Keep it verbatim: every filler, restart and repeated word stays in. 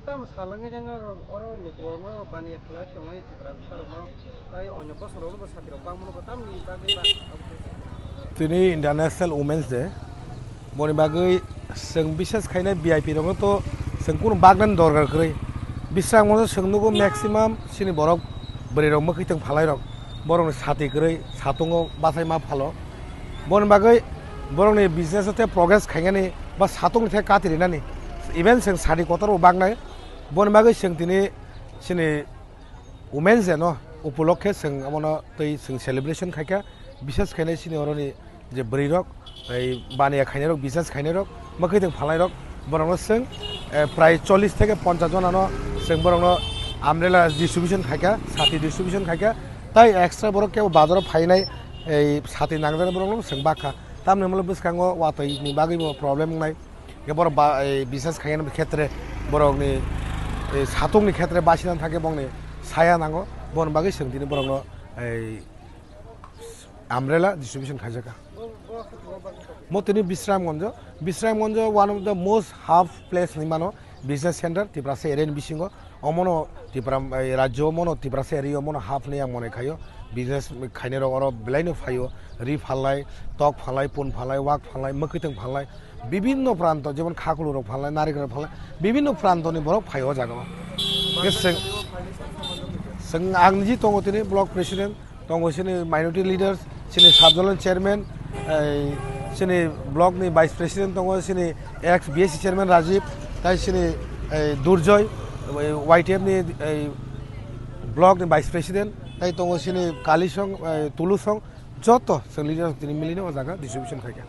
Tamo salangwi jang oro, oro ni borno bani ekla tongwi Tripura bwsarokno tai onyo bosongrokno bo satirok bangmano bo tamni bagwi ba. Tini International Women's Day. Boni bagwi chwng bises khainai V I P rokno to chwng kunu bagnani dorkar kwrwi. Bisrang mono chwng nugo maximum chini borok bwrwi rok mwkhwitwng phalai rok. Borokni sati kwrwi satungo bachai ma phalo. Boni bagwi borokni business o tei progress khainani ba satungni thai kati rinani. Even chwng sati kotor bo bagnai. Boni bagwi chwng tini chini Women's Day no upolokhe chwng abono tei chwng celebration khaikha, bises khainai chini oroni je bwrwi rok, ei baniya khainai rok, business khainai rok, mwkhwitwng phalnai rok, borokno chwng, eh, prai chollish theke ponchash jonano chwng borokno umbrella distribution khaikha, sati distribution khaikha, tai extra borok kebo bazaro phainai ei sati nangjak borokno chwng bakha. Tamni hwnle bwskango watwi ni bagwi bo problem wngnai. Khe borok ba, ei, business khainani khetre, borokni, ei, satungni khetre basina thangkhe bongni saya nango, boni bagwi chwng tini borokno, ei, umbrella distribution khaijaka. Mo tini Bisramganjo, Bisramganjo one of the most hub place hinwi mano, business center, Tiprasa area ni bisingo. Omono Tipra, eh, rajyo omono Tiprasa area omono hub hinwi ang mone khaio. Business khainai rok oro belai no phaio. Ri phalnai, tok phalnai, pun phalnai, wak phalnai, mwkhwitwng phalnai, bibinno pranto, jemon khaklurok phalnai, narikol phalnai, bibinno prantoni borok phaio o jagao. Hwnkhe chwng, chwng ang niji tongo tini block president, tongo chini minority leaders, chini sub zonal chairman, ei, chini block ni vice president tongo, chini ex B S C chairman Rajiv, tai chini, ei, Durjoy, ei, Y T F ni, ei, block ni vice president, tai tongo chini Kalisong, ei, Tulusong, joto chwng leaders tini milino o jaga distribution khaikha.